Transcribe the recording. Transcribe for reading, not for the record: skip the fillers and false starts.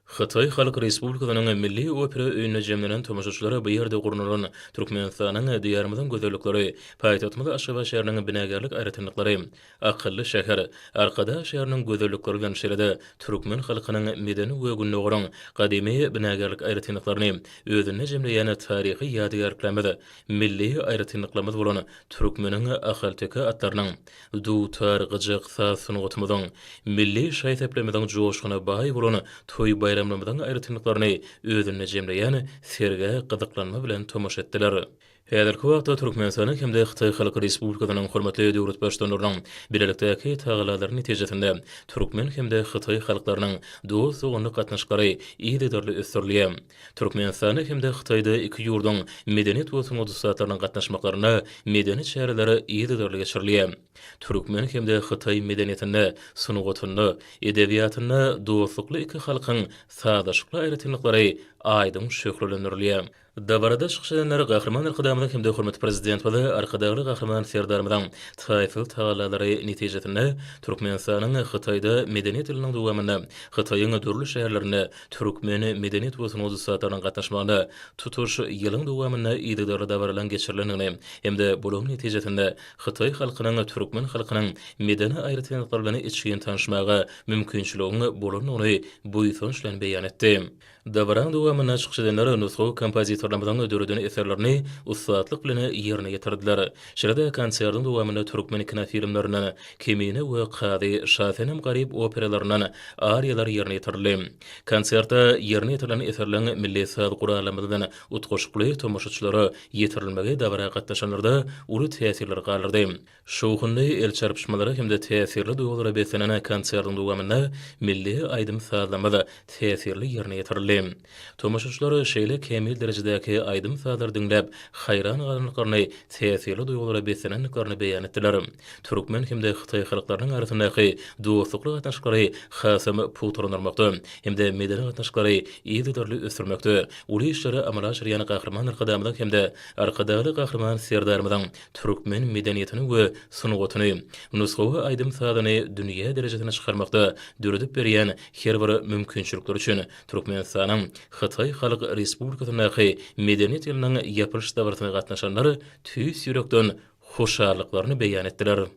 Hytaý Halk Respublikasynyň Milli opera öýünde jemlenen tomaşaçylara bu ýerde gurnalan Türkmenistanyň Diýarymyzyň gözellikleri, paýtagtymyz Aşgabat şäheriniň binagärlik aýratynlyklary, akylly şäher, Arkadag şäheriniň gözellikleri bilen şeýle-de türkmen halkynyň medeni we Gündogaryň gadymy binagärlik aýratynlyklaryny özünde jemleýän taryhy ýadygärliklerimiz, milli aýratynlyklarymyz bolan türkmeniň ahalteke atlarynyň, Dutar, gyjak saz sungatymyzyň, milli şaý-seplerimiziň joşguna baý bolan toý-baýramlarymyzyň aýratynlyklaryny özünde jemleýän sergä gyzyklanma bilen tomaşa etdiler. Häzirki wagtda Türkmenistanyň hem-de Hytaý Halk Respublikasynyň hormatly döwlet Baştutanlarynyň bilelikdäki tagallalary netijesinde türkmen hem-de hytaý halklarynyň dost-doganlyk gatnaşyklary yzygiderli ösdürilýär. Türkmenistanda hem-de Hytaýda iki ýurduň medeniýet we sungat ussatlarynyň gatnaşmaklarynda medeni çäreler yzygiderli geçirilýär. Türkmen hem-de hytaý medeniýetinde, sungatynda, edebiýatynda dostlukly iki halkyň sazlaşykly aýratynlyklary aýdyň şöhlelendirilýär. Dabarada çykyş edenler Gahryman Arkadagymyzyň hem-de hormatly Prezidentimiz Arkadagly Gahryman Serdarymyzyň taýsyz tagallalary netijesinde Türkmenistanyň Hytaýda Medeniýet ýylynyň dowamynda Hytaýyň dürli şäherlerinde türkmen medeniýet we sungat ussatlarynyň gatnaşmagynda tutuş ýylyň dowamynda yzygiderli dabaralaryň geçirilendigini hem-de bularyň netijesinde hytaý halkynyň türkmen halkynyň medeni aýratynlyklary bilen içgin tanyşmaga mümkinçiligiň bolandygyny buýsanç bilen beýan etdi. Dabaranyň dowamynda çykyş edenler nusgawy kompozitorlarymyzyň döreden eserlerini ussatlyk bilen ýerine ýetirdiler. Şeýle-de konsertiň dowamynda türkmen kinofilmlerinden Kemine we Kazy, Şasenem Garyp operalaryndan ariýalar ýerine ýetirildi. Konsertde ýerine ýetirilen eserleň milli saz gurallarymyz bilen utgaşykly tomaşaçylara ýetirilmegi dabara gatnaşanlarda uly täsirler galdyrdy. Şowhunly el çarpyşmalara hem-de täsirli duýgulara beslenen konsertiň dowamynda milli aýdym-sazlarymyz täsirli ýerine ýetirildi. Tomaşaçylar şeýle kämil derejedäki aýdym-sazlary diňläp, haýran galandyklaryny, täsirli duýgulara beslenendiklerini beýan etdiler. Türkmen hem-de hytaý halklarynyň arasyndaky dostlukly gatnaşyklary hasam pugtalandyrmakda hem-de medeni gatnaşyklary yzygiderli ösdürmekde uly işleri amala aşyrýan Gahryman Arkadagymyzyň hem-de Arkadagly Gahryman Serdarymyzyň Türkmen medeniýetini we sungatyny, nusgawy aýdym-sazyny dünýä derejesine çykarmakda döredip berýän her bir mümkinçilikleri üçin Türkmenistanyň Hytaý Halk Respublikasyndaky Medeniýet ýylynyň ýapylyş dabarasyna gatnaşanlar tüýs ýürekden hoşallyklaryny beýan etdiler.